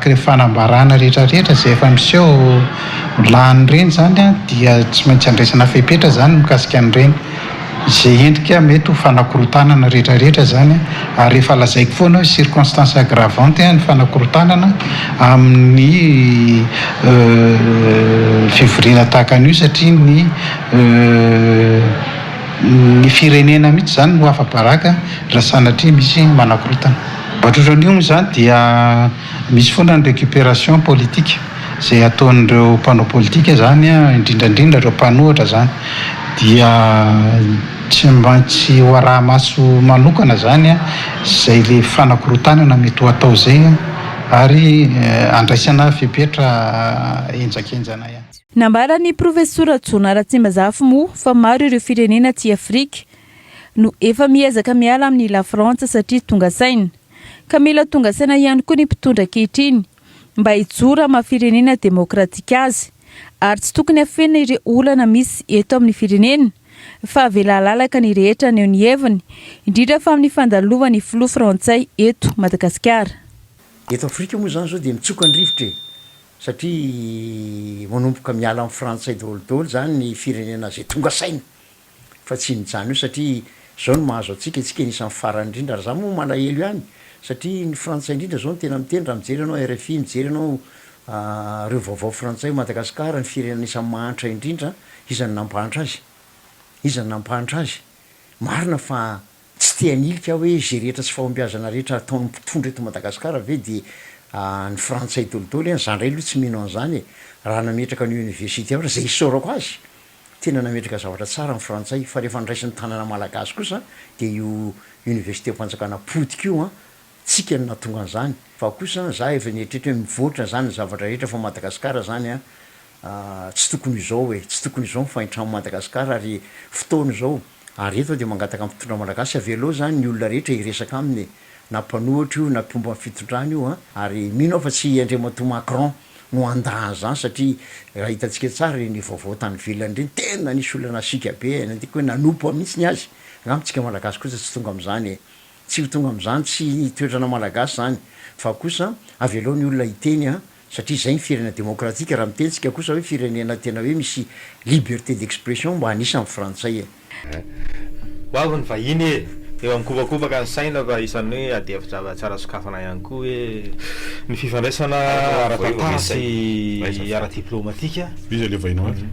Araka ireo fanambarana rehetra rehetra izay efa miseho lany ireny izany dia tsy maintsy andraisana fepetra izany mikasika an'ireny. Izay endrika mety ho fanakorontanana rehetra rehetra izany ary efa lazaiko foana hoe circonstance aggravante ny fanakorontanana amin'ny fivoriana tahaka an'io satria ny ny firenena mihitsy izany no afa-baraka raha sanatria misy manakorontana. Ankoatran'io moa izany dia misy foana ny récupération politique. Izay ataon'ireo mpanao politika izany, indrindra indrindra ireo mpanohitra izany, dia tsy maintsy ho araha-maso manokana izany izay le fanakorontanana mety ho atao izay ary andraisana fepetra henjakenjana ihany. Nambaran'ny Profesora Jonah Ratsimbazafy moa fa maro ireo firenena aty Afrika no efa miezaka miala amin'ny Lafrantsa satria tonga saina. Ka mila tonga saina ihany koa ny mpitondra ankehitriny mba hijoro amin'ny maha firenena demokratika azy ary tsy tokony hafenina ireo olana misy eto amin'ny firenena fa avela halalaka ny rehetra haneho ny heviny, indrindra fa amin'ny fandalovan'ny filoha frantsay eto Madagasikara. Eto Afrika moa izany izao dia mitsoka ny rivotra e! Satria manomboka miala amin'ny frantsay daholo daholo izany ny firenena izay tonga saina fa tsy mijanona eo satria zao no mahazo antsika, antsika anisan'ny farany indrindra ary za moa malahelo ihany satria ny frantsay indrindra zao no tena miteny raha mijery ianao rfi mijery ianao ireo vaovao frantsay Madagascar ny firenena anisan'ny mahantra indrindra iza no nampahantra azy? Iza no nampahantra azy? Marina fa tsy te hanilika aho hoe izay rehetra tsy fahombiazana rehetra ataon'ny mpitondra eto Madagascar ve dia ny frantsay dolidoly an, za ndray aloha tsy mino an'izany e, raha nametraka ny université ao ary izay isaorako azy Tena nametraka zavatra tsara ny frantsay fa rehefa niraisin'ny tanana malagasy kosa dia io universitem-panjakana potika io an, tsika no nahatonga an'izany fa kosa za efa nieritreritra hoe mivoatra zany ny zavatra rehetra fa Madagascar zany an tsy tokony ho izao e, tsy tokony ho izao ny fahintran'i Madagascar ary fotoana izao ary eto aho dia mangataka amin'ny mpitondra malagasy avelao zany ny olona rehetra hiresaka aminy e, na mpanohitra io na mpomba ny fitondrana io an, ary mino aho fa tsy Andriamatoa Macron no handà an'izany satria raha hitantsika tsara ireny vaovao tany ivelany ireny tena nisy olona nasiaka be e, nandika hoe nanompa mihitsy ny azy, angamba tsika malagasy kosa tsy tonga amin'izany e, tsy ho tonga amin'izany, tsy toetrana malagasy izany fa kosa avelao ny olona hiteny an, satria izay ny firenena demokratika, raha miteny tsika kosa hoe firenena tena hoe misy liberté d'expression mba anisan'ny frantsay e. Ho avy ny vahiny e! Efa mikopakopaka ny saina fa isan'ny hoe adi-hevitra tsara sokafana ihany koa hoe ny fifandraisana ara-tantara sy ara-diplaomatika. Iza ilay vahiny ho avy?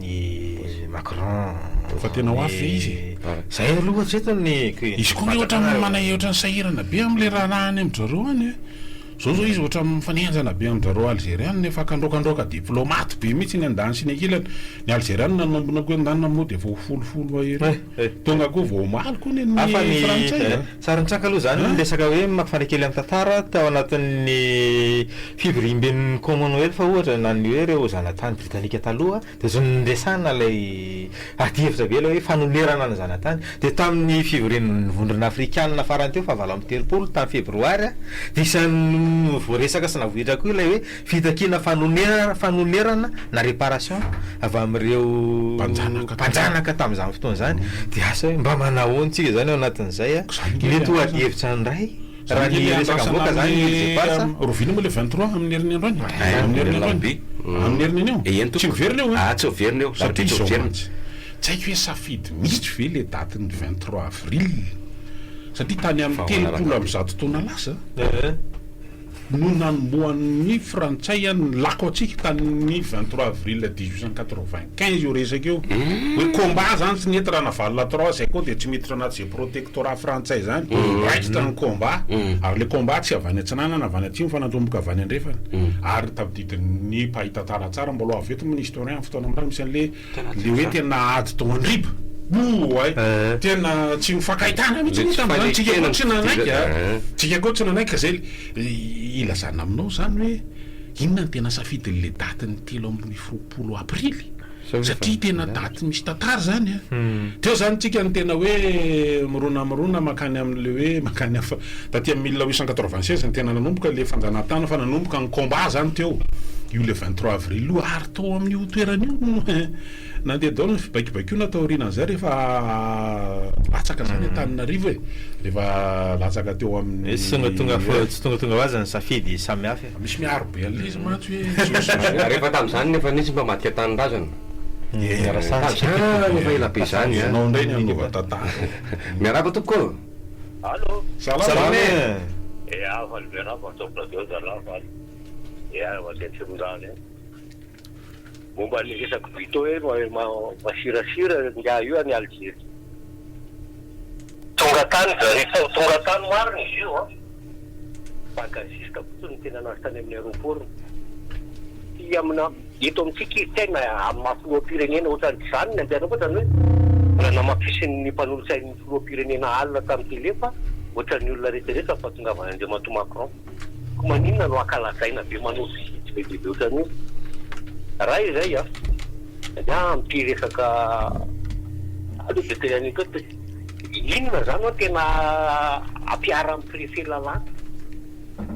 Ny Macron. Fa tena ho avy ve izy e? Zay aloha hatreto ny. Izy koa nge ohatran'ny manay ohatran'ny sahirana be amin'ilay raharaha any amin-dry zareo any e! Zao zao izy ohatran'ny mifanenjana be amin-dry zareo Alzeriana, efa kandrokandroka diplaomaty be mihitsy ny andaniny sy ny ankilany. Ny Alzeriana nanombona koa andaniny moa dia efa ho folofolo mahery eo. Tonga koa vao omaly koa ny Hafa ny frantsay a! Sary mitraka aloha izany ny resaka hoe mampifandray kely amin'ny tantara tao anatin'ny fivoriamben'ny Commonwealth ohatra na ny hoe ireo zanatany britanika taloha Dia zao niresahana ilay adihevitra be ilay hoe fanonerana ny zanatany. Dia tamin'ny fivorian'ny vondrona afrikanina farany teo faha 38 tamin'ny febroary dia isan'ny voaresaka sy navoitra koa ilay hoe fitakiana fanonerana fanonerana na réparation avy amin'ireo mpanjanaka tamin'izany fotoana izany. Dia asa hoe mba manahoana tsika izany ao anatin'izay? Mety ho adihevitra indray. Raha ny resaka avoaka zany ny îles éparses. Rahoviana moa le 23 amin'ny herinandro any? Amin'ny herinandro any? Amin'ny herinandro io? Eny tompoko. Tsy miverina io an? Ah tsy miverina io. Satria izao mantsy, tsy haiko hoe safidy mihitsy ve le datin'ny 23 avril satria tany amin'ny 130 taona lasa no nanombohan'ny frantsay ny lako antsika tamin'ny 23 avril 1895 io resaka io hoe combat zany tsy nety Ranavalona trois zay koa dia tsy miditra anaty ze protectorat frantsay zany raikitra ny combat ary le combat tsy avy any atsinanana avy any atsimo fa natomboka avy any andrefana ary tadidin'ny mpahay tantara tsara mbola ho avy eto moa ny historien amin'ny fotoana marina misy an'le le hoe tena ady tao andriba oay tena tsy mifankahitana mihitsy moa tamin'izany tsika koa tsy nanaiky a tsika koa tsy nanaiky ka zay ilazana aminao zany hoe inona ny tena safidin'le datin'ny 23 aprily satria tena daty misy tantara zany a teo zany tsika ny tena hoe mirona mirona mankany amin'le hoe mankany hafa taty amin'ny 1896 ny tena nanomboka le fanjanahantany fa nanomboka ny combat zany teo. Io le 23 avril io ary tao amin'io toerana io no nandeha daholo ny fibaikobaikoana taorianan'izay rehefa latsaka zany Antananarivo e, rehefa latsaka teo amin'ny. Tsy tongatonga fo- tsy tongatonga ho azy ny safidy samihafa e. Misy miaro be an'ilay izy mantsy hoe zao sy zao. Ary efa tamin'izany nefa nisy mpamadika tanindrazana. Tamin'izany efa ela be izany an. Ianao indray ny hanova tantara. Miarahaba tompoko ô. Allo. Salama e. Ea faly miarahaba tompoko daholo zalahy faly. Ea mandeha Tsimondany any. Momba ny resak'i Vito hoe masirasira ingahy io any Algerie. Tonga tany zareo, tonga tany marina izy io an. Bagagiste fotsiny no tena nazy tany amin'ny aéroport. Ty amina eto amintsika izy tsy hay na amin'ny maha filoham-pirenena ohatran'izany ny andehanao fa zany hoe mbola namafisin'ny mpanolotsain'ny filoham-pirenena alina tamin'ny télé fa ohatran'ny olona rehetra rehetra ny fahatongavan'Andriamatoa Macron. Ko maninona no ankalazaina be manao visite be dia be ohatran'io? Ray izay an! Dia amin'ity resaka aleo dia tena anio koa inona izany no tena ampiharan'ny préfet lalàna?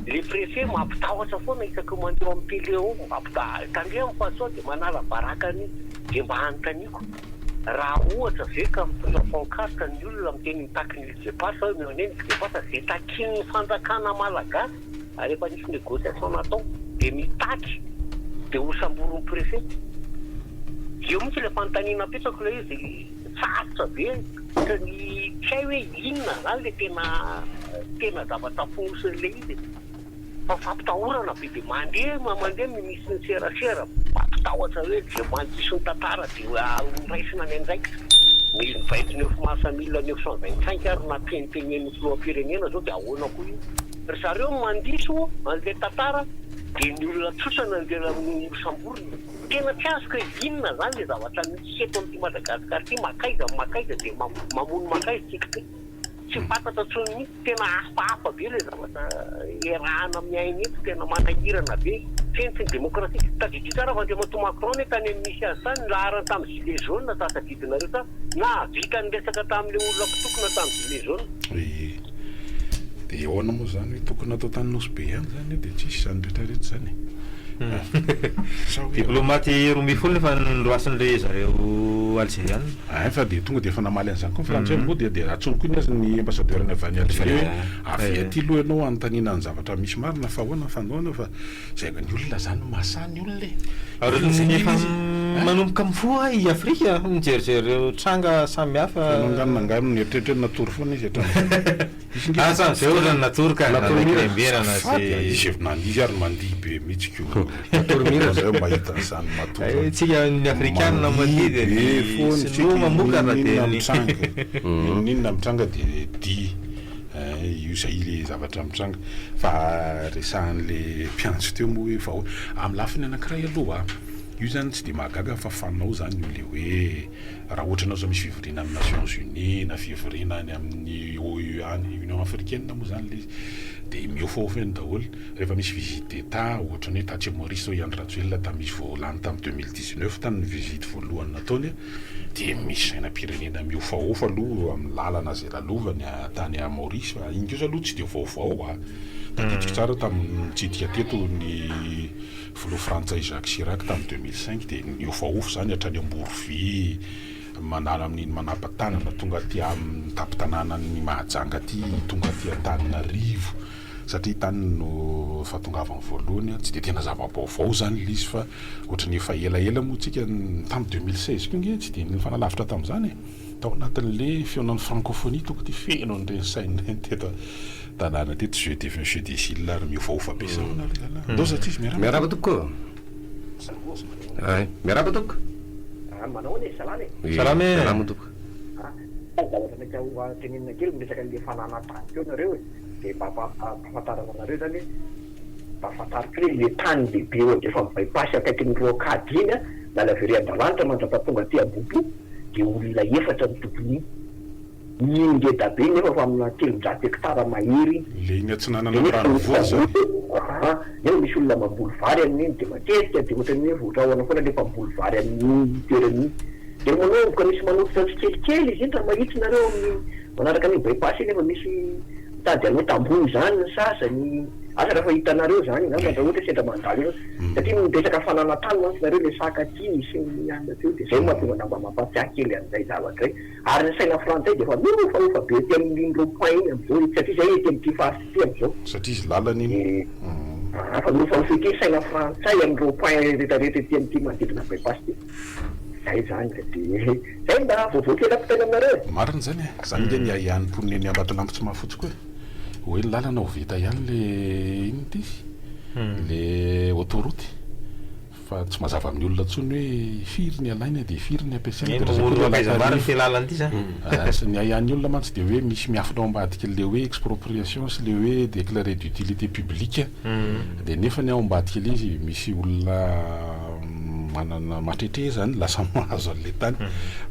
Le préfet mampitahotra foana isaky ny mandeha ao amin'ny télé ao, mampita- tandremo fa sao dia manala baraka an'io. Dia mba anontaniako, raha ohatra ve ka mitondra pancarte ny olona miteny mitaky ny Îles Éparses hoe omeo anay ny Îles Éparses izay takian'ny fanjakana malagasy ary efa nisy négociation natao dia mitaky dia ho samborin'ny préfet. Eo mihitsy ilay fanontaniana apetrako ilay izy sarotra be ohatran'ny tsy hay hoe inona izany ilay tena tena zavatra fonosin'ilay izy e. Fa fampitahorana be dia mandeha mandeha ny minisitry ny serasera mampitahotra hoe izay mandiso ny tantara dia ho raisina ny andraikitra. Ny 29 mars 1925 ary nampenimpenenin'ny filoham-pirenena izao dia ahoana koa io? Ry zareo no mandiso an'ilay tantara dia ny olona tsotra no andeha nosamborina. Tena tsy azoko hoe inona izany ilay zavatra misy eto amin'ity Madagasikara ity, mankaiza mankaiza dia mamono mankaiza isika ity. Tsy fantatra intsony mihitsy, tena hafahafa be ilay zavatra iarahana miaina eto, tena manahirana be, feno tsy ny demokrasia. Tadidio tsara fa Andriamatoa Macron anie tany amin'ny misy azy tany, nilaharany tamin'ny gilet jaune, ta tadidinareo tsara, nahavita niresaka tamin'ilay olona mpitokona tamin'ny gilet jaune. Ie. Dia ahoana moa izany hoe tokony natao tany Nosy Be ihany izany dia tsisy izany rehetra rehetra izany e. Diplomaty 12 nefa noroasin'le zareo Alzeriana. Hay fa dia tonga dia efa namaly an'izany koa ny frantsay moa dia dia antsoiny koa ny azy ny ambassadeur ny avy any Algerie hoe avy aty aloha ianao hanontaniana ny zavatra misy marina fa ahoana ny fanaona fa zay ny olona zany mahasahy ny olona e. Ary ny efa manomboka mifoha i Afrika mijerijery ireo tranga samihafa. Ianao angano nangano nieritreritra hoe natory foana izy hatramin'izay. Asa amizay ohatran'ny natory ka, Natory nanaiky mira. lembenana Azafady sy. a, izy efa nandihy ary mandihy be mihitsy ko. Natory mira. Zay mahita an'izany matory Hay zany. tsika ny afrikanina Mandihy mandihy dia be ny foana tsika, sinoa mamokatra dia n'inon'inona ny. mitranga, n'inon'inona mitranga dia dihy. Eh, io zay le zavatra mitranga. Fa resahan'le mpiantso teo moa hoe vao, amin'ny lafiny anankiray aloha, io zany tsy dia mahagaga fa fanao zany io le hoe Raha ohatra ianao izao misy fivoriana amin'ny Nations Unies na fivoriana any amin'ny OUA any, Union Africaine moa izany ilay izy, dia mihofahofa eny daholo. Rehefa misy visite d'Etat, ohatra ny hoe tatsy Maurice izao i Andry Rajoelina tamin'izy vao lany tamin'ny 2019 tany ny visite voalohany nataony, dia misy sainam-pirenena mihofahofa aloha amin'ny lalana izay lalovany tany Maurice. Fa iny kosa aloha tsy dia vaovao a! Tadidiko tsara tamin'ny nitsidika teto ny. Filoha frantsay Jacques Chirac tamin'ny 2005 dia nihofahofa izany hatrany Amborovy, manala amin'iny Manapa-tanana tonga aty amin'ny tampon-tanànan'i Mahajanga aty, tonga aty Antananarivo satria tany no fahatongavany voalohany. Tsy dia tena zava-baovao izany ilay izy fa ohatran'ny efa elaela moa tsika tamin'ny 2016 koa ange tsy dia nifanalavitra tamin'izany e! Tao anatin'ilay fihaonan'ny francophonie tokony ity feno an'ireny saina ireny teto an-tanàna teto jeu des jeu des îles ary miovaova be zao ary zalahy. Ndao za tsisy miarahaba. Miarahaba tompoko ô. Ay, miarahaba tompoko. Ah, manao ahoana e, salama e. Salama e. Salama tompoko. Ah, zavatra mety ho tenenina kely miresaka an'ilay fananan-tany teo nareo e, dia mba ampahafantarana anareo zany hoe mba fantaro kely hoe le tany lehibe eo andrefan'ny bypass akaikin'ny rocade iny an, miala avy ery Andralanitra mandrapatonga aty Ambohipo dia olona efatra no tompon'iny. Iny ngeda be nefa fa amina 300 hectare mahery iny. Le iny atsinanana Dia nefa misy ambanin'ny zany. Aha, nefa misy olona mamboly vary amin'iny dia matetika dia ohatran'ny hoe voatra ahoana foana le mpamboly vary amin'iny toerana iny. Dia manomboka misy manototra tsikelikely izy iny raha mahitsy nareo amin'ny manaraka an'iny bypass iny efa misy. Mitady hanao tamboho izany ny sasany, asa raha efa hitanareo izany angamba raha ohatra hoe sendra mandalo eo, satria miresaka fananan-tany mantsy nareo ilay saka aty sy ny anona teo dia izay no mahatonga anah mba mampatsiahy kely an'izay zavatra izay. Ary ny saina frantsay dia efa mihofahofa be ety amin'iny rond point iny amin'izao ety satria izay ety amin'ity faritra ity amin'izao. Satria izy lalana iny. Efa mihofahofa ety ny saina frantsay amin'ny rond point rehetrarehetra ety amin'ity manodidina ny by-pass ity. Zay zany ka de zay mba vaovao kely ampitaina aminareo e! Marina izany e! Izany ange ny ahiahin'ny mponina eny Ambatolampy tsy mahafotsy koa e! Hoe ny lalana ho vita ihany le inona ity? Le autoroute fa tsy mazava amin'ny olona intsony hoe firy ny alaina dia firy ny ampiasaina dia raha zay koa Aiza marina ity lalana ity zany? Ny ahiahin'ny olona mantsy dia hoe misy miafina ao ambadik'ilay hoe expropriation sy le hoe déclaré d'utilité publique dia nefany ao ambadik'ilay izy misy olona manana matretre zany lasa mahazo an'le tany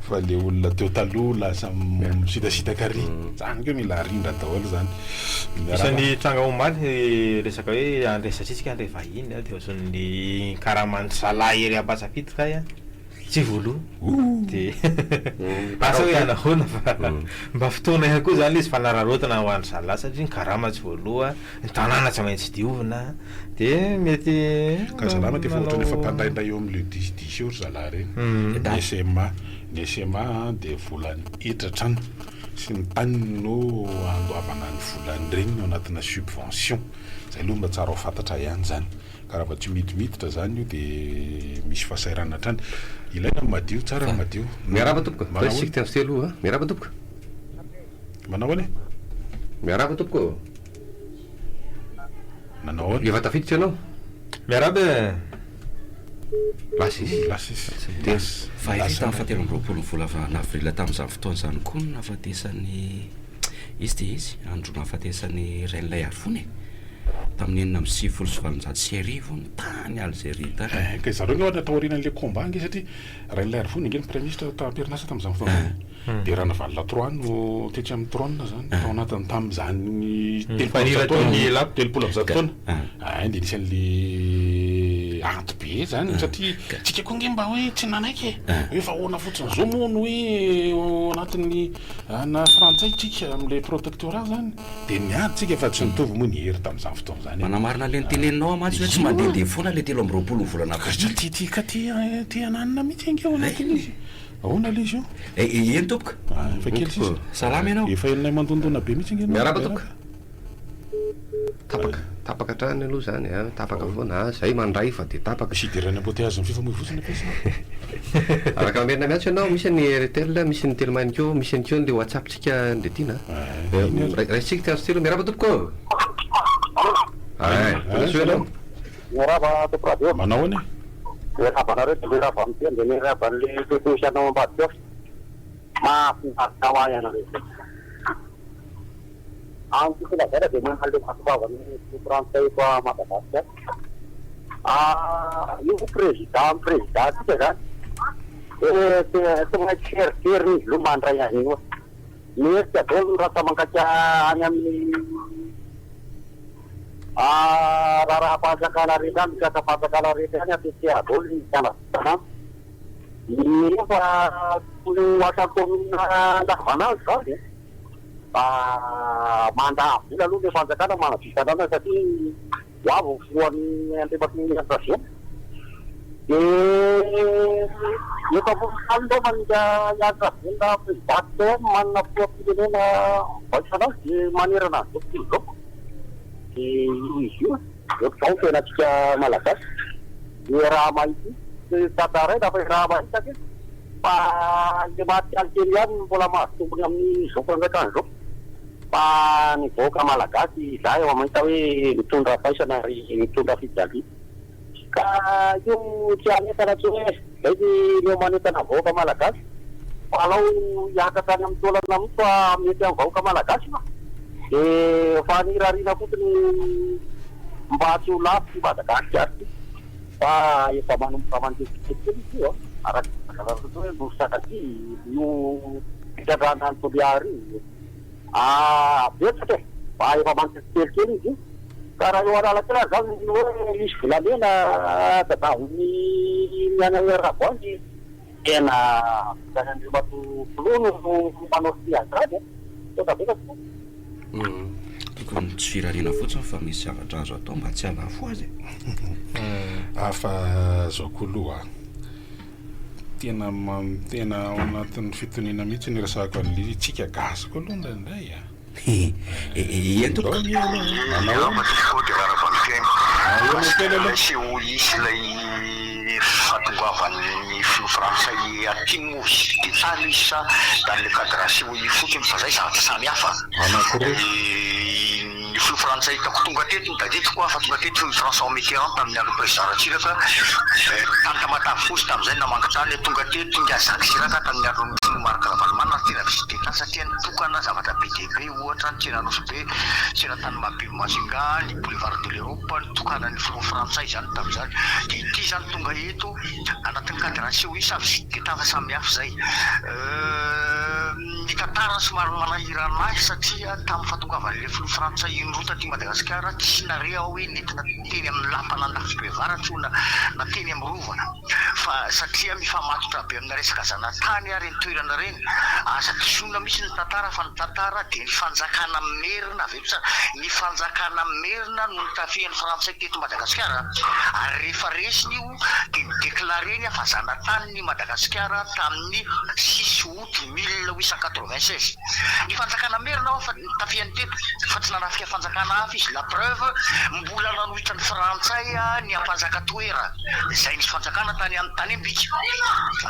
fa le olona teo taloha lasa misitasitaka ary zany koa mila arindra daholo zany. Isan'ny tranga omaly resaka hoe andraisantsika an'ilay vahiny dia ohatran'ny karaman'ny zalahy ery Ampasampito kay an! Tsy voaloa dia asa hoe anahoana fa mba fotoana ihany koa zany ilay izy fanararaotana ho an-dry zalahy satria ny karama tsy voaloa, ny tanàna tsy maintsy diovina dia mety Ka zalahy manko efa ohatran'ny efa mpandraindray eo amin'ny le dix dix eo ry zalahy ireny. Ny SMA, ny SMA dia volan'ny hetra hatrany sy ny taniny no andoavana ny volan'ireny ao anatina subvention. Zay aloha mba tsara ho fantatra ihany zany. Ka raha vao tsy midimiditra zany io dia misy fahasahiranana hatrany. Ilaina ny madio, tsara ny madio. Miarahaba tompoko, Manao ahoana? telo a, miarahaba tompoko. Manao ahoana e? Miarahaba tompoko ô. Nanao ahoana? Efa tafiditra ianao? Miarahaba e! Lasa izy. Lasa izy. Tsy miteny. Fa hay ve tamin'ny fahatelo amby 20 ny volana avril tamin'izany fotoana izany koa no nahafatesan'i izy dia izy, andro nahafatesan'i Rainilaiarivony e! Tamin'ny 1896 hono tany Alzeria tany. Eh, ka zareo angamba tao aorianan'ilay combat ange satria Rainilaiarivony ange ny praiminisitra tao am-perinasa tamin'izany fotoana izany. Dia Ranavalona trois no tetsy amin'ny trône zany tao anatiny tamin'izany 130 taona, 130 taona. Ay dia nisy an'le ady be zany satria tsika koa ange mba hoe tsy nanaiky e. Hoe fa ahoana fotsiny zao moa no hoe ao anatin'ny ana frantsay tsika amin'le protectorat zany. Dia niady tsika fa tsy nitovy moa ny hery tamin'izany fotoana izany e. Manamarina le niteneninao aho mantsy hoe tsy mandehandeha foana le 23 ny volana avril. Ka ty ka ty te hananina mihitsy ange ao anatin'izy. Ahoana ilay izy io? Eh, eny tompoko. Ah, efa kely sisa. Salama ianao. Efa henonay mandondona be mihitsy ange ianao. Miarahaba tompoko. Tapaka, tapaka hatrany aloha izany a, tapaka foana a, zay mandray fa dia tapaka. Misy idiran'ny embouteillages ny fifamoivoizana ve sa? Afaka mamerina miantso ianao, misy ny Airtel, misy ny Telma ihany koa, misy ihany koa ny WhatsApp-tsika Ndretiana a. Raisintsika ity antso ity aloha, miarahaba tompoko ô! Ay, tonga soa ianao. Miarahaba tompoko radio. Manao ahoana e? Miarahaba anareo dia miarahaba an'i Pierre dia miarahaba an'le technicien ao ambadika ao. Mahafinaritra ho ahy ianareo. Amin'ny tiako lazaina dia mahaleo fahasoavan'ny filoha frantsay eto Madagasikara. Ah, io président président tsika zany. Eh, tsy maintsy teriteriny izy aloha mandray an'io. Mihetsika daholo ny rantsamangaika any amin'ny Raharaham-panjakana rehetra any, mpiasam-panjakana rehetra any ampiasaina daholo ny fanadinana. Nefa tokony ho asan'ny kaominina andavanandro izany e! Mba mandany vola aloha ilay fanjakana manadio tanàna satria ho avy ny filohan'ny Andriamatoa Andry Rajoelina. Dia eto ambony tany aloha ny Andry Rajoelina président teo manana filoham-pirenena mibaiko anazy dia manerana an'izao tontolo izao. Dia io izy io, ohatr'izao ny fiainantsika Malagasy. Ny raha mahita tsy tantaraina fa raha mahita anie fa ilay maty kely ihany no mbola mahazo tombony amin'izao fanjakana izao. Fa ny vahoaka Malagasy izahay efa mahita hoe mitondra faisana ary mitondra fijaliana. Ka io tsy hanentana tsy hoe izay ny leo manentana ny vahoaka Malagasy fa alao hiakatra any amin'ny taolana mihitsy fa mety amin'ny vahoaka Malagasy io. Dia fa ny irariana fotsiny mba tsy ho lafo ity Madagasikara ity fa efa manomboka mandeha tsikelikely izy io an, araka ny voalazanareo hoe nosy Sakadia io fitrandrahana any Toliara io. Ah betsaka e! Fa efa mandeha tsikelikely izy io. Ka raha eo Analakely ary zany ny hoe misy volamena tadiavin'ny ny any Arabo any, tena vitan'ny Andriamatoa Filoha no manao sonia an'izany e! Misaotra betsaka tompoko. Tokony tsy firariana fotsiny fa misy zavatra azo atao mba tsy hahalafo azy e. Ah fa zao koa aloha a, tena tena ao anatin'ny fitoniana mihitsy ny iresahako an'ilay izy, tsika gasy koa aloha indraindray a. Eny tompoko. Manao ahoana kely aloha. COI sy ilay fahatongavan'ny filoha frantsay aty moa dia tsara izy sa dans le cadre COI fotsiny fa zay zavatra samy hafa. Anankiroa. Ny filoha frantsay hitako tonga teto, tadidiko fa tonga teto i François Mitterrand tamin'ny andron'ny président Ratsiraka, tany Tamatave koa izy tamin'izay namangy tany, tonga teto ingahy Jacques Chirac tamin'ny andron'ny filoha Marc Ravalomanana ary tena visite d'état satria nitokana zavatra be dia be ohatra ny tsena Nosy Be, tsena tany Mahabibo Majunga, ny boulevard de l'Europe, nitokanan'ny filoha frantsay izany tamin'izany. Dia ity izany tonga eto anatin'ny cadre COI sa visite d'état fa samy hafa izay. Ny tantara somary manahirana ahy satria tamin'ny fahatongavan'ilay filoha frantsay indroa taty Madagasikara tsy nare aho hoe nentina teny amin'ny lapan'Andafibevaratra io na teny amin'ny rova fa satria mifamatotra be amina resaka zanatany ary ireny toerana ireny. Aza disoina mihitsy ny tantara fa ny tantara dia ny fanjakana merina avy eto tsara ny fanjakana merina no notafihan'ny frantsay teto Madagasikara ary rehefa resiny io dia ni-declarer-ny fa zanatanin'i Madagasikara tamin'ny six août 1896. Ny fanjakana merina ho'a fa notafihany teto fa tsy nanafika fanjakana hafa izy, la preuve mbola nanohitra ny frantsay ny ampanjaka toera izay nisy fanjakana tany tany Ambika,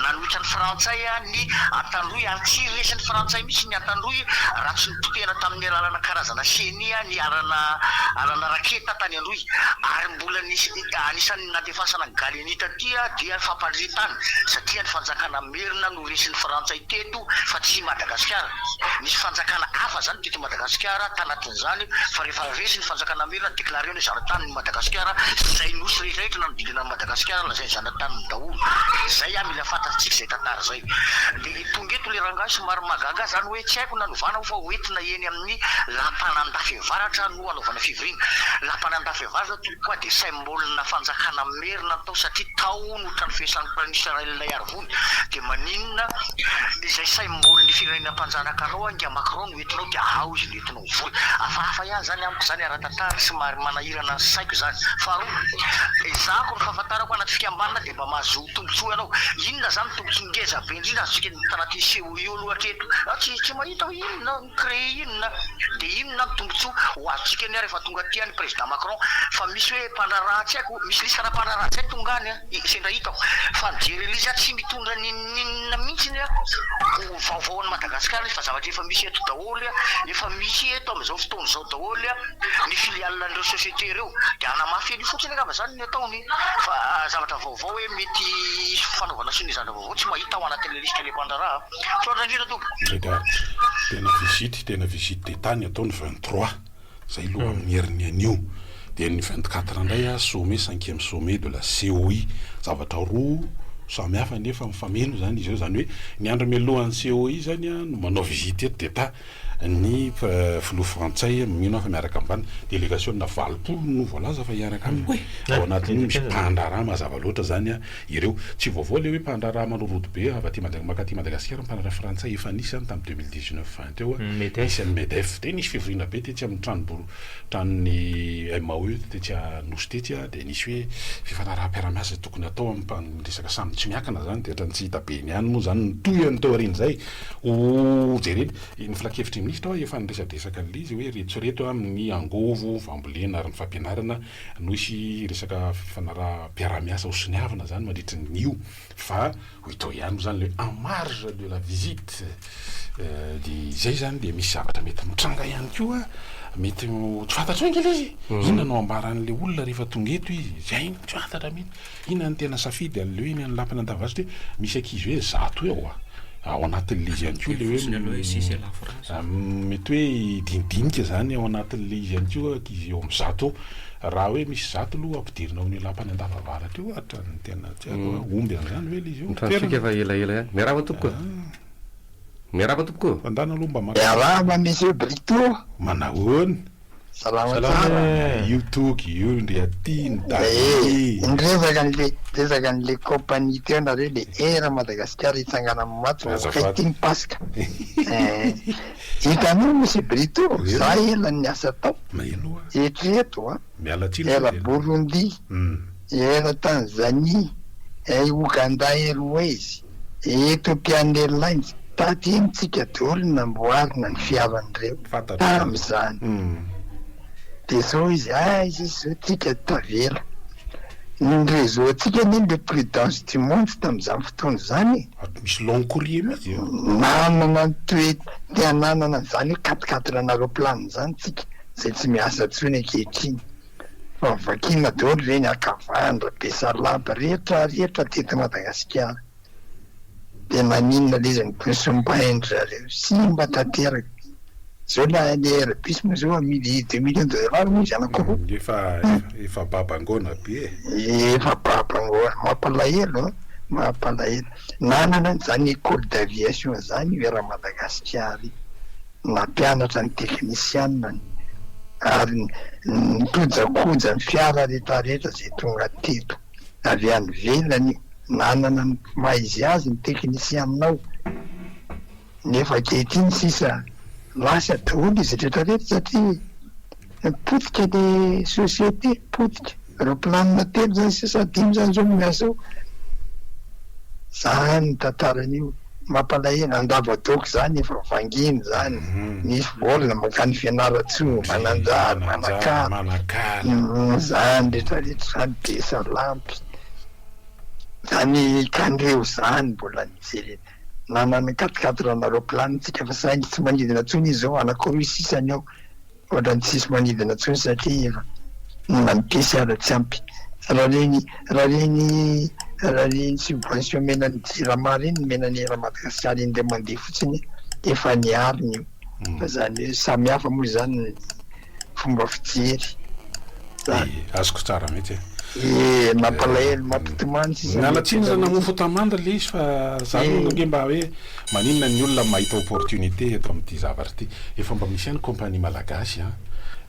nanohitra ny frantsay ny Antandroy ary tsy resin'ny frantsay mihitsy ny Antandroy raha tsy nipotehina tamin'ny alalana karazana chenille ny arana arana raketa tany Androy ary mbola nisy anisan'ny nandefasana ny galenita aty dia fampandrian-tany satria ny fanjakana merina no resin'ny frantsay teto fa tsy i Madagasikara. Nisy fanjakana hafa zany teto Madagasikara tanatin'izany fa rehefa resy ny fanjakana merina declarena hoe zanatanin'i Madagasikara zay nosy rehetra rehetra nanodidina an'i Madagasikara lazainy zanataniny daholo. Zay ah mila fantatsika zay tantara zay. De tonga eto le rangahy somary mahagaga ahy zany hoe tsy haiko na novana fa hoentina eny amin'ny lapan'Andafiavaratra no hanaovana fivoriana. Lapan'Andafiavaratra tompoko ah de symbole-na fanjakana merina ny tao satria tao no trano fiasan'ny praiminisitra Rainilaiarivony. Dia maninona izay symbole ny firenena mpanjanaka anao angaha Macron no entinao dia ao izy no entinao mivory. Hafahafa ihany izany amiko izany ara-tantara somary manahirana ny saiko izany. Faharoa, ezahako ny fahafantarako anaty fikambanana dia mba mahazo tombotsoa ianao. Inona izany tombotsoa ngeza be indrindra azontsika tanatin'ny COI aloha hatreto? Aho tsy mahita hoe inona. Créer inona dia inona ny tombotsoa ho azontsika anie rehefa tonga aty any président Macron fa misy hoe mpandraharaha tsy haiko misy liste ana mpandraharaha zay tonga any an sendra hitako fa mijery an'izy aho tsy mitondra n'inon'inona mihitsiny an ho vaovao an'i Madagasikara izy fa zavatra efa misy eto daholo an efa misy eto amin'izao fotoana izao daholo an ny filiale an'ireo société ireo dia hanamafy an'io fotsiny angamba zany ny ataony fa zavatra vaovao hoe mety hisy fanaovana sonia zavatra vaovao tsy mahita ao anatin'ilay liste ilay mpandraharaha. Misaotra indrindra tompoko. Rega, tena visite, tena visite d'Etat ny atao ny 23, zay aloha amin'ny herin'ny anio. Dia ny 24 indray a, sommet, cinquième sommet de la COI. Zavatra roa samy hafa nefa mifameno zany izy ireo, zany hoe ny andro mialohan'ny COI zany a no manao visite eto d'Etat. Ny filoha frantsay mino aho fa miaraka amin'ny vadiny, delegasiona 80 no voalaza fa hiaraka aminy. Ao anatin'io misy mpandraharaha mazava loatra izany ireo. Tsy vaovao ilay hoe mpandraharaha manao rodobe avy aty Madagascar mankaty Madagasikara, mpandraharaha frantsay efa nisy izany tamin'ny 2019 vingt teo, nisy an'ny Medef. Dia nisy fivoriana be tetsy amin'ny tranombory tranon'ny MAE tetsy Anosy tetsy dia nisy hoe fifanaraham-piarahamiasa izay tokony hatao amin'ny resaka samy tsy miankina izany dia ohatran'ny tsy hita be ny any moa izany ny tohiny tao aorian'izay. Ho jerena, ny filankevitry ny minisitra hoa efa niresadresaka an'ilay izy hoe reto sy reto amin'ny angovo, fambolena ary ny fampianarana no hisy resaka fifanaraham-piaraha-miasa ho soniavina izany mandritry ny io fa ho hita eo ihany moa izany ilay hoe en marge de la visite dia izay izany dia misy zavatra mety mitranga ihany koa mety ho tsy fantatrao ange ilay izy e! Inona no ambaran'ilay olona rehefa tonga eto izy? Izay no tsy fantatra mihitsy. Inona no tena safidy an'ilay hoe eny amin'ny lapan'Andavazo hoe misy ankizy hoe 100 eo a! Ao anatin'ilay izy ihany koa ilay hoe mety hoe hidinidinika izany ao anatin'ilay izy ihany koa ankizy eo amin'ny 100 eo. Raha hoe misy 100 aloha ampidirina ao amin'io lapan'Andavavaratra io ohatran'ny tena tsy haiko a! Omby an'izany ve ilay izy io? Ny tranontsika efa elaela ihany. Miarahaba tompoko a! Miarahaba tompoko ô! Fandana aloha mba maka. Miarahaba Monsieur Brito. Manahoana? Salama tsara. Io Toky io ndry aty ny Daddy. Eh, niresaka an'le niresaka an'le compagnie teo nareo le Air Madagascar hitsangana amin'ny maty vao Azafady. fety ny Paska. Eh, hitanao Monsieur Brito, za ela niasa tao. Maheno aho. Eritrereto an. Miala tsiny Air sao dia. Burundi, Air Tanzanie, Air Ouganda Airways, Ethiopian Airlines, taty amintsika daholo no namboarina ny fiaran'ireo tamin'izany. Dia izao izy, aiza izy izao tsika tavela. Ny réseau antsika anie le plus dense du monde tamin'izany fotoana izany e. Misy long courrier mihitsy e. Nanana ny toe te hananana an'izany hoe quatre quatre ana roplanina izany tsika, izay tsy miasa intsony ankehitriny. Fa vakiana daholo ireny Ankavandra, Besalampy, rehetra rehetra teto Madagasikara. Dia maninona le izy no simbain-dry zareo? Simba tanteraka. Zao le le Airbus moa zao amidy deux millions de dollars moa izy anankiroa. Efa efa babangoana be e. Efa babangoana. Mampalahelo an, mampalahelo. Nanana an'izany école d'aviation zany io Air Madagasikara io. Nampianatra ny teknisianina ary nikojakoja ny fiara rehetrarehetra izay tonga teto avy any ivelany io. Nanana ny maha izy azy ny teknisianina ao nefa ankehitriny sisa lasa daholo izy rehetrarehetra satria potika le société, potika. Roplanina telo zany sisa, dimy zany zao no miasa ao. Zany ny tantaran'io. Mampalahelo, Andavadoaka zany efa vanginy zany, misy vol mankany Fianarantsoa, Mananjary, Manakara, zany rehetra rehetra zany Besalampy, zany Kandreho zany mbola nijery nanana quatre quatre ana roplanina tsika fa saingy tsy manidina tsony izy zao, anakiroa sisa ny ao. Ohatran'ny tsisy manidina intsony satria efa na ny piesy aza tsy ampy. Raha ireny raha ireny raha ireny subvention omena ny jirama ireny nomena ny Air Madagascar indray mandeha fotsiny efa niarina io. Fa izany hoe samy hafa moa izany ny fomba fijery. Zany. Azoko tsara mihitsy e. Eh, mampalahelo, mampitomany sisa. Miala tsiny za namofo tamanda le izy fa za aloha ange mba hoe maninona ny olona mahita opportunité eto amin'ity zavatra ity. Efa mba misy ihany compagnie malagasy an,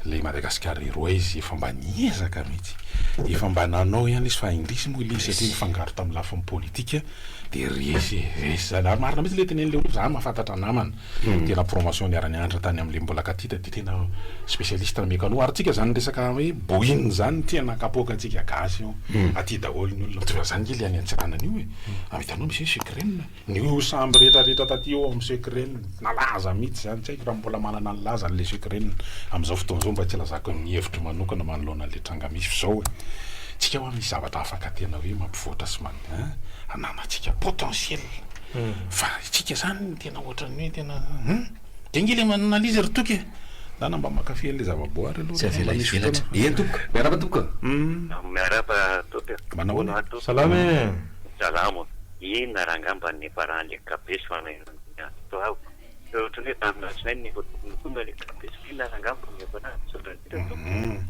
le Madagascar Airways efa mba niezaka mihitsy. Efa mba nanao ihany izy fa indrisy moa le izy satria nifangaro tamin'ny lafiny politika de resy e, resy zany. Ary marina mihitsy le tenenin'le olona fa za mahafantatra namana. Tena promotion niara-nianatra tany amin'ilay mbola katita dia tena spécialiste mécano. Ary tsika zany resaka hoe Boeing zany tena kapoaka antsika gasy io. Aty daholo ny olona. Mitovy an'izany nge le any Antsiranana io e. Ary hitanao misy hoe Secren. Ny io sambo rehetra rehetra taty io amin'ny Secren. Nalaza mihitsy zany. Tsy haiko raha mbola manana ny lazany le Secren amin'izao fotoana izao mba tsy ilazako ny hevitro manokana manoloana an'le tranga misy f'izao e. Tsika hoa misy zavatra afaka tena hoe mampivoatra sy man, hein, ananantsika potentiel. Fa isika zany tena ohatran'ny hoe tena hum! De nge le manana an'izy ry Toky e! Ndana mba mankafy an'le zava-boary aloha Tsy rehefa avela mba misy hivelatra. fotoana. Eny tompoko. Miarahaba tompoko. Miarahaba tompoko. Manao ahoana? Salama e! Salama. Inona rangamba ny niafaran'le kabeso fa nainao Ohatran'ny hoe tamin'ny alatsinainy no efa tokony ho tonga ilay kabeso. Inona ary angamba no niafarany? Misaotra indrindra tompoko.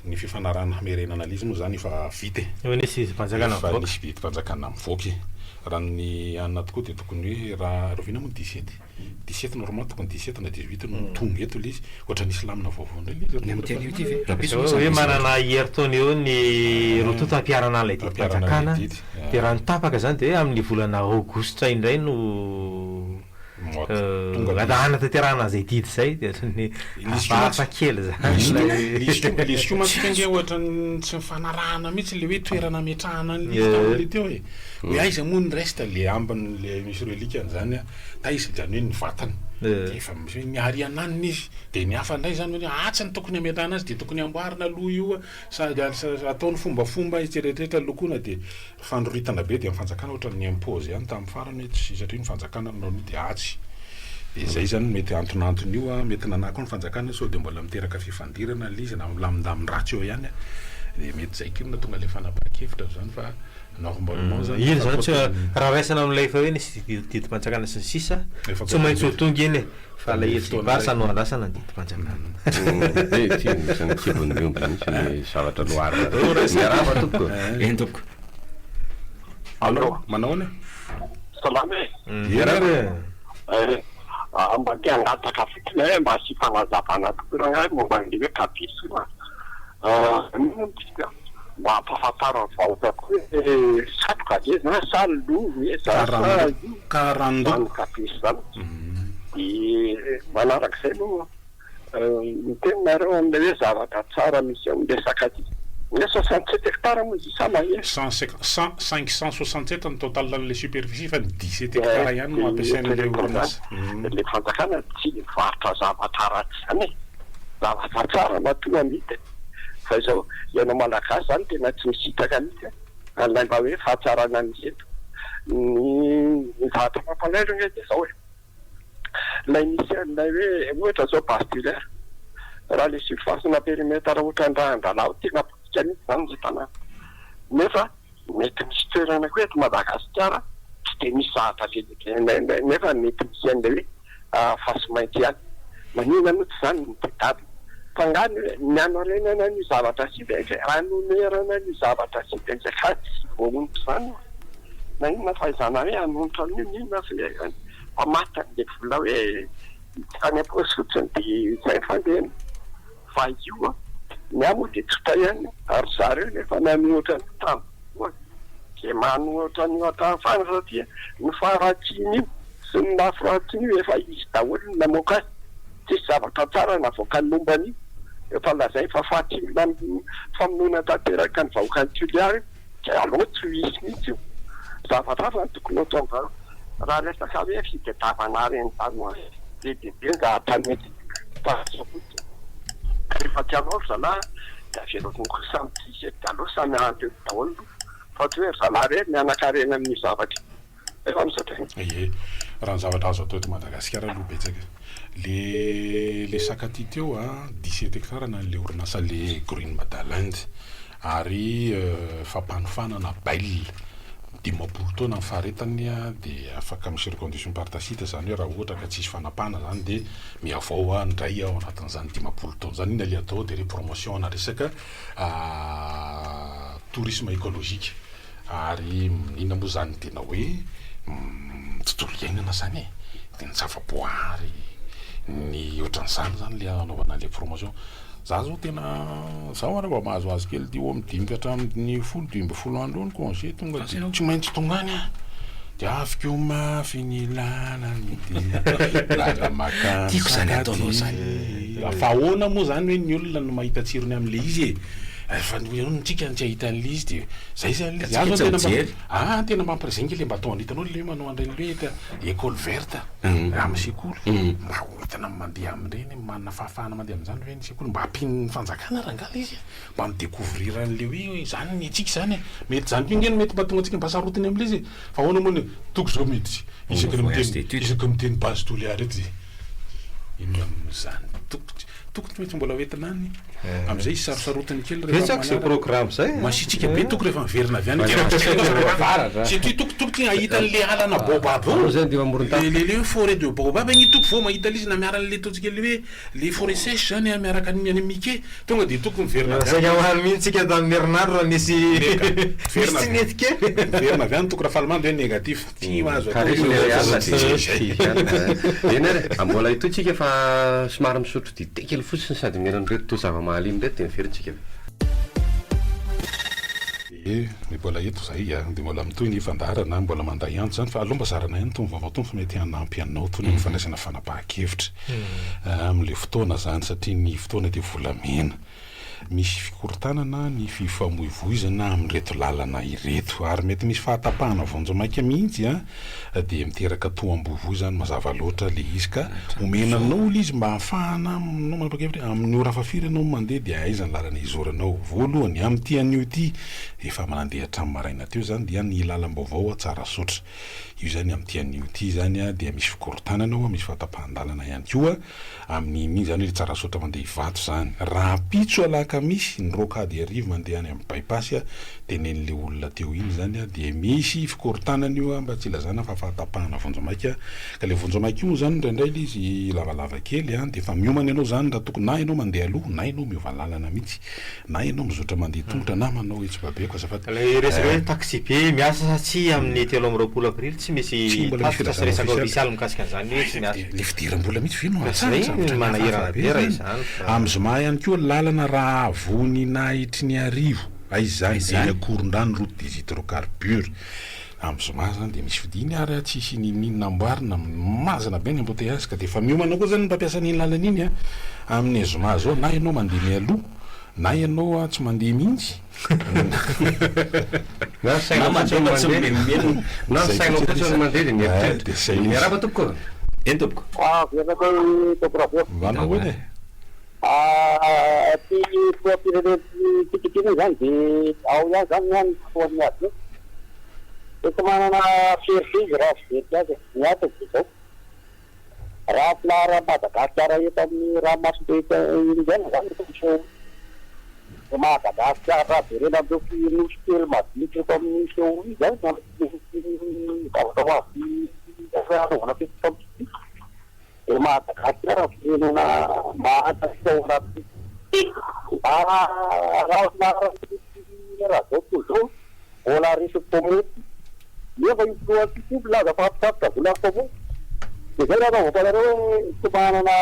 Ny fifanarahana hamerenana an'izy moa izany efa vita e. Efa nisy didim-panjakana Efa nivoaka. nisy didim-panjakana nivoaka e. Raha ny anona tokoa dia tokony hoe raha rahoviana moa ny 17? 17 normalement tokony 17 na 18 no tonga eto ilay izy. Ohatran'ny nisy lamina vaovao indray ilay izy. Ny amin'ity anio ity ve? Rahampitso moa Hoe izany manana herintaona eo ny roa tonta hampiharana an'ilay Hampiharana an'ilay didim-panjakana. didy. Dia raha ny tapaka izany dia hoe amin'ny volana aogositra indray no hanatanterahana an'izay didy izay dia ohatran'ny hafahafa kely izany ilay Le izy koa mantsy ange ohatran'ny tsy nifanarahana mihitsy le hoe toerana ametrahana an'ilay izy tamin'ilay teo e. Hoe aiza moa ny reste le ambiny le misy relique-ny izany an, taiza izany hoe ny vatany. Dia efa misy hoe niariana aniny izy. Dia ny hafa indray izany hoe atsy no tokony hametrahana azy dia tokony amboarina aloha io sady atao ny fombafomba eritreretra lokoina dia Fandroritana be dia ny fanjakana ohatran'ny ni-impose ihany tamin'ny farany hoe tsy satria ny fanjakana no nanao dia atsy. Dia izay izany no mety antonantony io an, mety nanahy koa ny fanjakana sao dia mbola miteraka fifandirana ilay izy na milamindamin-dratsy eo ihany an. Dia mety izay koa no nahatonga ilay fanapahan-kevitra izany fa normalement izany Iny izany tsy raha raisina amin'ilay efa hoe nisy didim-panjakana sy ny sisa, tsy maintsy ho tonga iny e. Fa ilay hevitry ny Barca no andrasana ny didim-panjakana. Eh, ty ohatran'ny kibon'ny omby mihitsy ny zavatra loharina. Miarahaba tompoko. Eny tompoko. Allo, manao ahoana? Salama e. Miarahaba e. Eh, Mba te hangataka fotsiny aho hoe mba asio fanazavana tokoa rangahy momba an'ilay hoe kabeso a! Inona no tiako a? Mba ampahafantaro ny vahoaka koa hoe satroka ve zany sa loha ve zany sa Karando. Zany kabeso zany. Dia manarak'izay moa miteny nareo amin'ilay hoe zavatra tsara misy eo amin'ilay sakaty. Hoe 67 hectares moa izy io sa mahery? Cent cinq, cent, 567 ny total an'ilay superficie fa ny 17 hectares ihany no ampiasain'ilay orinasa. Ilay fanjakana tsy mivarotra zavatra ratsy izany e! Zavatra tsara matoa amidy e! Fa izao, ianao Malagasy izany tena tsy misitraka mihitsy an'ilay mba hoe fahatsarana misy eto. Ny zavatra mampalahelo ange dia izao e! Ilay misy an'ilay hoe ohatra izao base tulaire, raha ilay surface na périmètre ohatran'ny Andralahy tena potika mihitsy izany ilay tanàna. Nefa mety misy toerana koa eto Madagasikara tsy dia misy zavatra be dia be nefa mety misy an'ilay hoe fasimainty ihany. Maninona moa tsy izany no tadiavina? Fa angaha ny hoe ny hanorenana an'io zavatra sivy hanonerana an'io zavatra 9 ka tsy voaonitra izany io. Na inona fahaizana hoe hanonitra an'io n'inona fa maty an'ilay vola hoe hiditra any am-paosy fotsiny dia izay ny fandehany. Fa io an, ny ahy moa dia tsotra ihany ary zareo nefa nanohitra an'io tamin'ny voalohany dia manohitra an'io hatramin'ny farany satria ny faharatsian'io sy ny lafiratsiny io efa izy daholo no namoaka azy, tsisy zavatra tsara navoakany momba an'io, efa lazainy fa faty olona famonoana tanteraka ny vahoakan'i Toliara io. Dia aleo tsy ho hisy mihitsy io. Zavatra hafa no tokony ho ataonjareo. Raha resaka hoe fitadiavana harena izany moa be dia be ny zavatra mety fa izao fotsiny. Rehefa tsy hanao ry zalahy dia avelao koa samy tsy hisy e, dia aleo samy hahantra eto daholo aloha fa tsy hoe ry zalahy irery ny hanan-karena amin'io zavatra io. Efa misaotra e. Ie, raha ny zavatra azo atao eto Madagasikara aloha betsaka e. Le le Sakaty teo a, 17 hectares na an'le orinasa le Green Mada Land. Ary fampanofanana bail 50 taona ny faharetany dia afaka misy reconduction par tacite izany hoe raha ohatra ka tsisy fanapahana izany dia mihavao indray ao anatin'izany 50 taona izany. Inona le atao dia repromotion ana resaka tourisme écologique. Ary inona moa izany tena hoe tontolo iainana izany e? Dia ny zava-boahary, ny ohatran'izany izany ilay anaovana an'ilay promotion. Za zao tena, zaho ary mba mahazoazo kely ity eo amin'ny dimy ka hatramin'ny folo, 15 andro eo ny congé tonga dia tsy maintsy tonga any aho. Dia aviko mafy ny lalana ity, lala-makany Tiako izany ataonao izany. Fa ahoana moa izany hoe ny olona no mahita tsirony amin'ilay izy e? Fa ny hoe tsika no tsy hahita an'ilay izy dia zay zany ilay izy. Ka tsika tsy mijery. Ah tena mba ampirizay nge le mba atao hitanao le manao an'ireny hoe école verte amin'ny sekoly mba ho entina mandeha amin'ireny manana fahafahana mandeha amin'izany ve ny sekoly mba ampian'ny fanjakana rangahy le izy e mba mi-découvrir an'le hoe izany ny antsika izany e mety izany koa nge no mety mba tonga antsika mba sarotiny amin'le izy e fa ahoana moa ny toko zao mety isaky ny miteny isaky ny miteny base Toliara eto dia inona amin'izany toko Tokony tsy maintsy mbola hoentina any amin'izay izy sarosarotiny kely rehefa Betsaka izay programme izay a. Masiatsiaka be toko rehefa miverina avy any Satria toko toko ty hahita an'le alana baobab eo. Anao zay andeha amoron-tany. Le le hoe forêt de baobab igny toko vao mahita le izy na miara an'le ataontsika le hoe le forêt sèche zany miaraka any any Mickey tonga de toko miverina avy any. Saika omaly mihitsy tsika tamin'ny herinandro raha nisy nisy tsy nety kely. Miverina avy any toko Rafalimandy hoe négatif. Tsy mahazo atao io Real dia Eny ary e, mbola hitohy tsika fa somary misotro dite kely fotsiny sady mihaino an'ireto zava-mahaliana ireto dia miverina tsika avy eo. Ie, mbola eto izahay a, dia mbola mitohy ny fandaharana, mbola manday antso izany fa aleo mba zarana ihany itony vaovao itony fa mety hanampy anao itony amin'ny fandraisana fanapahan-kevitra amin'ilay fotoana izany satria ny fotoana dia volamena. Misy fikorontanana ny fifamoivoizana amin'ireto lalana ireto ary mety misy fahatapahana vonjimaika mihitsy dia miteraka toham-boivoy izany mazava loatra ilay izy ka omena anao ilay izy mba hahafahana aminao manapa-kevitra hoe amin'ny ora fahafiry ianao no mandeha dia aiza ny lalana hizoranao. Voalohany, amin'ity anio ity, efa nandeha hatramin'ny maraina teo izany dia ny lalam-baovao Tsarasaotra. Io izany amin'ity anio ity izany dia misy fikorontanana ao, misy fahatapahan-dalana ihany koa. Amin'iny izany hoe Tsarasaotra mandeha Ivato izany. Rahampitso alakamisy. Alakamisy, ny rocade Iarivo mandeha any amin'ny by-pass tenenin'ilay olona teo iny izany dia misy fikorontanana io mba tsy ilazana fa fahatapahana vonjimaika. Ka ilay vonjimaika io moa izany indraindray ilay izy lavalava kely dia efa miomana ianao izany raha tokony na ianao mandeha aloha na ianao miova lalana mihitsy. Na ianao mizotra mandeha tongotra na manao etsy babeko azafady. Ilay resaka hoe taxibe miasa sa tsia amin'ny 23 aprily tsy misy tatitra sy resaka ofisialy mikasika an'izany hoe tsy miasa. Ilay fidiram-bola mihitsy ve no hatsara? Izay no manahirana be raha izany fa. Amin'ny zoma ihany koa lalana Rahavoninahitriniarivo, aiza izany? Eny Ankorondrano route des hydrocarbures. Amin'ny zoma izany dia misy fidiny ary tsisy n'inon'inona amboarina, mazana be ny embouteillage ka dia efa miomana koa izany ny mpampiasa an'iny lalana iny amin'ny zoma izao na ianao mandeha mialoha na ianao tsy mandeha mihitsy na sainao fotsiny mandeha mimenomenona na sainao fotsiny mandeha dia mieritreritra. Miarahaba tompoko. Eny tompoko. Averina koa Tompoko Ravo. Manao ahoana e? Ity filoham-pirenentsika ity moa izany dia ao ihany izany ny any fotoan'ny ady io. Dia tsy manana fierté izy raha fijeriko azy e. Ny antony dia izao, raha filaharan'i Madagasikara eto amin'ny ranomasimbe Indiana izany no miseho i Madagasikara raha jerena amin'ireo nosy kely madinika eto amin'ny seho izany ny zavatra ho avy hanaovana fety eto amintsika. I Madagasikara firenena mahantra sy ao anaty raha zao tontolo zao mbola resin'i Comores nefa io filohantsika io milaza fa hampitatitra vola any Comores dia zay no anaovako anareo hoe tsy manana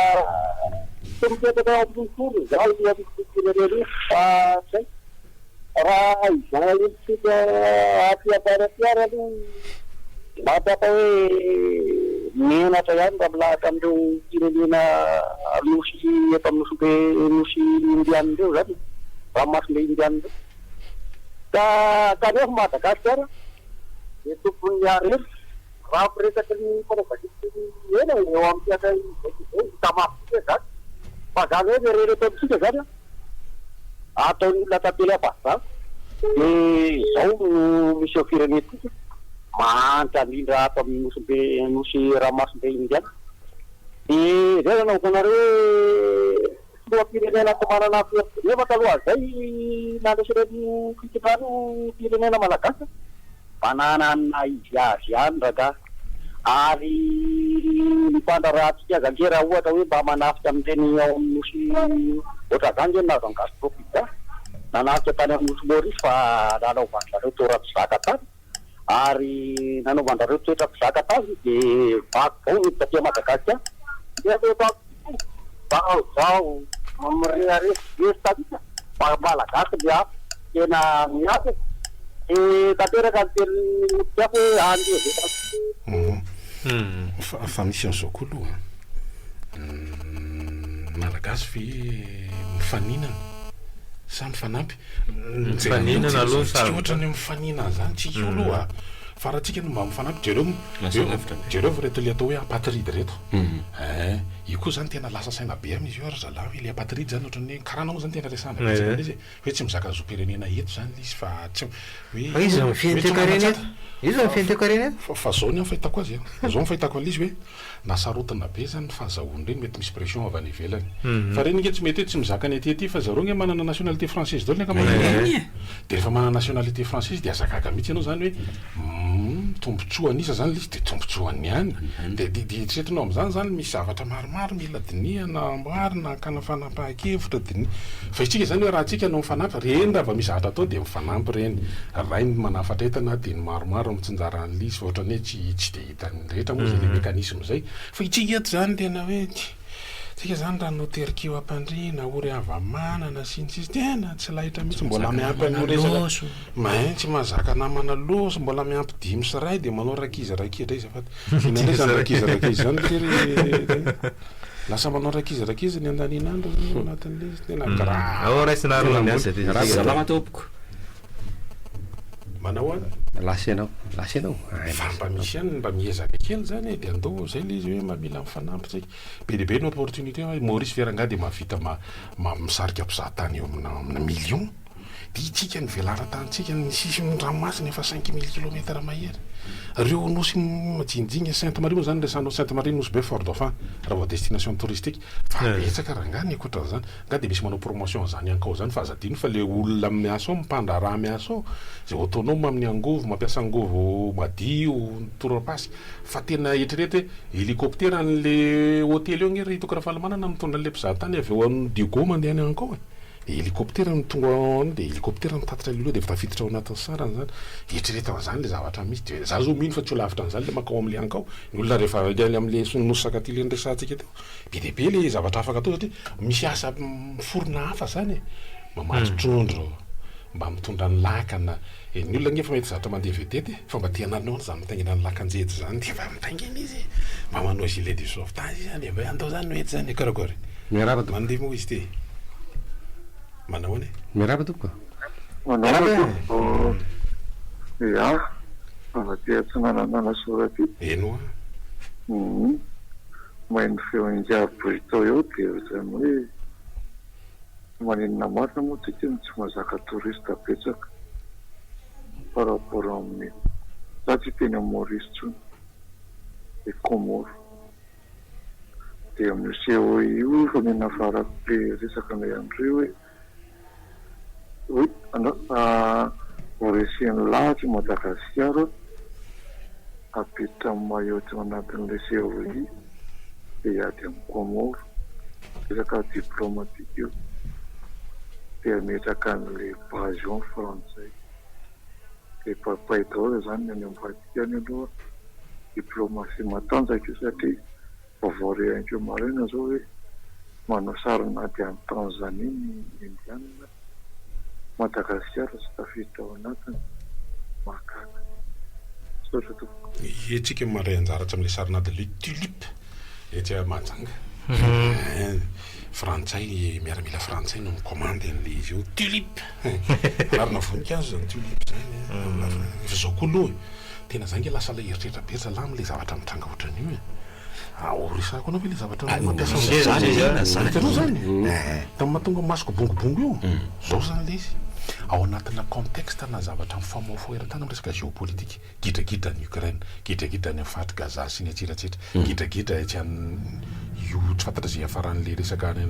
tsy mipetraka ao amin'ny tontolo izao io amin'ny firenena io fa tsy haiko. Raha izay entsika aty ambany aty ary aloha mahatsapa hoe menatra ihany raha milahatra amin'ireo firenena nosy eto amin'ny nosy be nosy indianina ireo izany e, ranomasimbe indianina ireo. Ka kanefa Madagasikara dia tompon'ny harena. Raha miresaky ny mpanao gazety eny e, eo amin'ny sehatra izay sy izay, hita maso mihitsy hoe izany. Fa izany hoe ny harena eto amintsika izany an, ataon'ny olona tantely afa-tsy izany. Dia izao no misy eo firenentsika, mahantra indrindra ato amin'ny nosy-be, nosy ranomasimbe Indiana. Dia izay no anaovako anareo hoe filoham-pirenena tsy manana fierté. Nefa talohan'izay nandresy ireny fitondrana io firenena malagasy. Banana ny naha izy azy ihany rangah. Ary ny mpandraharahantsika aza ange raha ohatra hoe mba manafika amin'ireny ao amin'ny nosy ohatran'izany ange ny nahazo an'i Gastro Pizza. Nanafika tany amin'ny nosy Maurice fa nanaovan-dry zareo toera tsy zaka tany. Ary nanaovan-dry zareo toetra tsy zaka tany dia vaky vao niditra aty Madagasikara. Nefa eto amintsika zao zao mirehareha sy zesta mihitsy fa Malagasy ny hafa. Tena miasa e! Dia tanteraka ny tenin'i Otrikafo hoe any ve Fa fa misy an'izao koa aloha an! Ny Malagasy ve mifaninana sa mifanampy? Mifaninana aloha Tsika ohatran'ny mifaninana zany tsika io aloha fa raha tsika no mba mifanampy jereo Lasa lavitra be. jereo fa reto le atao hoe apatride reto eh io koa zany tena lasa saina be amin'izy io ry zalahy hoe le apatride zany ohatran'ny hoe karana moa zany tena resahana betsaka amin'izy e. Hoe tsy mizaka zom-pirenena eto zany ilay izy fa tsy hoe Fa iza no mifehy ny hoe tsy toekarena eto? manan-tsata. Iza no mifehy ny toekarena eto? Fa fa zao ny fahitako azy an, zao ny fahitako an'ilay izy hoe nasarotina be zany ny fahazahoany ireny, mety misy pression avy any ivelany. Fa ireny ange tsy mety hoe tsy mizaka ny aty aty fa zareo ange manana nationalité française daholo ny ankamaroany. Eny e! Dia rehefa manana nationalité française dia aza gaga mihitsy ianao zany hoe Humm tombotsoa an'iza zany ilay izy dia tombotsoan'ny any. Dia dia dia eritreretinao amin'izany zany misy zavatra maromaro mila dinihana, amboarina, hakana fanapahan-kevitra, diniha. Fa isika zany hoe raha tsika no mifanampy, reny raha vao misy zavatra atao dia mifanampy ireny. Ray ny manafatra entana dia ny maromaro mitsinjara an'ilay izy fa ohatran'ny hoe tsy tsy dia hitan'ny rehetra moa izay ilay mécanisme izay. Fa isika eto zany tena hoe Tsika zany raha noterikio ampandriana, ory hava-manana sy ny sisa tena tsy laitra mihitsy, mbola miampy an'io resaka main tsy mahazaka namana loso, mbola miampy dimy sy iray dia manao rakizy rakizy indray azafady, inona indray zany rakizy rakizy zany ity ry lasa manao rakizy rakizy ny andanin'andro zany ao anatin'ilay izy, tena grave. Ao raisina ary ny azy dia Salama tompoko. Manao ahoana? Lasa ianao, lasa ianao. Fa mba misy ihany mba miezaka kely zany e, dia andao zay ilay izy hoe mba mila mifanampy tsika. Be dia be ny opportunité hoe Maurice ve rangahy dia mahavita ma- ma- misarika mpizaha tany eo amina amina million? Dia itsika ny velaran-tanintsika, ny sisin'ny ranomasina efa 5000 kilomètre mahery. Ireo nosy majinijinga, Sainte Marie moa izany resahanao, Sainte Marie, Nosy Be, Fort Dauphin, raha vao destination touristique. Fa betsaka rangahy ny ankoatran'izany. Nga dia misy manao promotion an'izany ankao izany fa aza adino fa le olona miasa ao, mpandraharaha miasa ao, izay autonome amin'ny angovo, mampiasa angovo madio, ny torapasika. Fa tena eritrereto hoe hélicoptère an'le hotely eo ange ry Toky Rafalimanana mitondra an'le mpizahatany avy eo amin'ny Diego mandeha any ankao e. Hélicoptère no tonga ao any dia hélicoptère mitatitra an'ilay olona dia efa tafiditra ao anatin'ny sarany izany. Eritrereto an'izany le zavatra misy dia za zao mino fa tsy ho lavitra an'izany le mankao amin'le ankao. Ny olona rehefa any amin'le nosy Sakatia le niresahantsika teo. Be dia be le zavatra afaka atao satria misy asa miforona hafa zany e, mamatsy trondro, mba mitondra ny lakana, e ny olona ange efa mety zatra mandeha vedette e, fa mba te hananona zany mitaingina ny lakan-jejy zany de mba mitaingina izy e, mba manao gilet de sauvetage izy zany e, mba hoe andao zany no eto zany e, karakory? Miarahaba tompoko. Mandeha moa izy ity e? Manahoana e? Miarahaba tompoko. Manahoana tompoko. Ya, avy aty atsinanana Alasora aty. Eny hoa. Hum. Maheno feo ingahy Brito eo dia ohatran'ny hoe tsy maninona marina moa tsika no tsy mahazaka touriste betsaka par rapport amin'ny za tsy hiteny amin'i Maurice intsony et Comores dia amin'io COI io efa mianavarako le resaka anay andreo hoe Hoe ho resen'ny lahatra i Madagasikara hampiditra an'i Mayotte ao anatin'ilay COI dia hiady amin'i Comores. Resaka diplomatique io. Dia hametraka an'ilay base eo ny frantsay. Dia papay daholo izany ny any ambadika any aloha. Diplomatie matanjaka io satria Vaovao re haingo maraina zao hoe manao sarin'ady any Tanzanie ny Indiana, Madagasikara tsy tafiditra ao anatiny, mahagaga. Misaotra tompoko. Ie tsika mandray anjara atsy amle sarin'ady le tulipe etsy Mahajanga. Ein frantsay miaramila frantsay no mikomandy anle izy io tulipe. Anarana voninkazo zany tulipe zany an. Efa zao koa aloha e. Tena zay nge lasa le eritreritra be zalahy amle zavatra mitranga otran'io e. Ao resahako anao ve le zavatra mampiasa an'izany? Hitanao zany? Tamin'ny mahatonga masoko bongobongo io, zao zany le izy, ao anatina contexte na zavatra mifamoafoa eran-tany amin'ny resaka géopolitique, gidragidra any Ukraine, gidragidra any amin'ny faritry Gaza sy ny etsetra etsetra, gidragidra etsy any io tsy fantatra izay hiafaran'le resaka any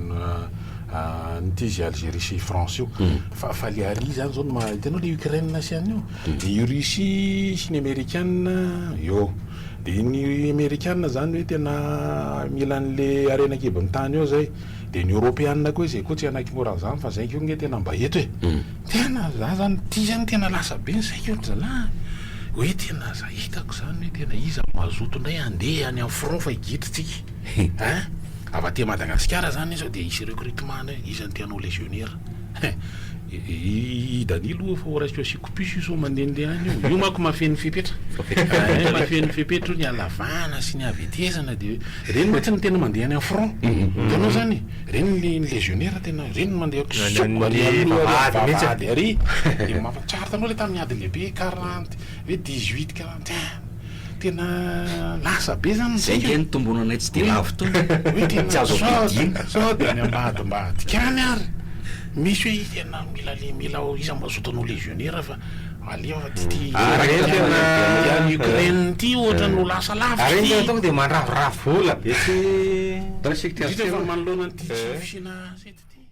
an'ity izy Algérie sy France io. Fa fa le ary zany zao no maha, hitanao le Ukraine sy an'io, i Russie sy ny Amerikana eo. Dia ny Amerikana zany hoe tena mila an'le harena an-kibon'ny tany eo zay. Dia ny Eoropeana koa izay koa tsy hanaiky mora an'izany fa zay koa nge tena mba eto e. Tena za zany ity zany tena lasa be ny saiko ry zalahy. Hoe tena za hitako zany hoe tena iza no mazoto indray handeha any amin'ny front fa higitry tsika. Hein? Avy aty Madagasikara zany sao dia hisy recrutement any hoe iza no te hanao légionnaire. I Danilo efa ho raisiko asiako puce io sao mandehandeha any io. Io manko mahafeno fepetra. Ein, mahafeno fepetra io ny halavana sy ny havetezana dia ireny mantsy no tena mandeha any amin'ny front. Hitanao zany e? Ireny ny ny légionnaire tena ireny no mandeha kisoko ary aloha ary vavahady ary. Dia mahafatsara hitanao ilay tamin'ny ady lehibe quarante hoe 18 quarante un. Tena lasa be zany ny Zay saiko nge e. ny tombonanay tsy dia lavo tony Hoe tena tsy azo sao ampidiana. sao dia any ambadimbadika any ary misy hoe tena mila le mila iza mazoto hanao légionnaire fa aleo fa ty ty Ary ty tena any Ukraine ty ohatran'ny ho lasa lavitra Ary ty. tena tonga dia mandraviravy vola be tsy Indrindra fa manoloana an'ity tsy fisiana sety ty.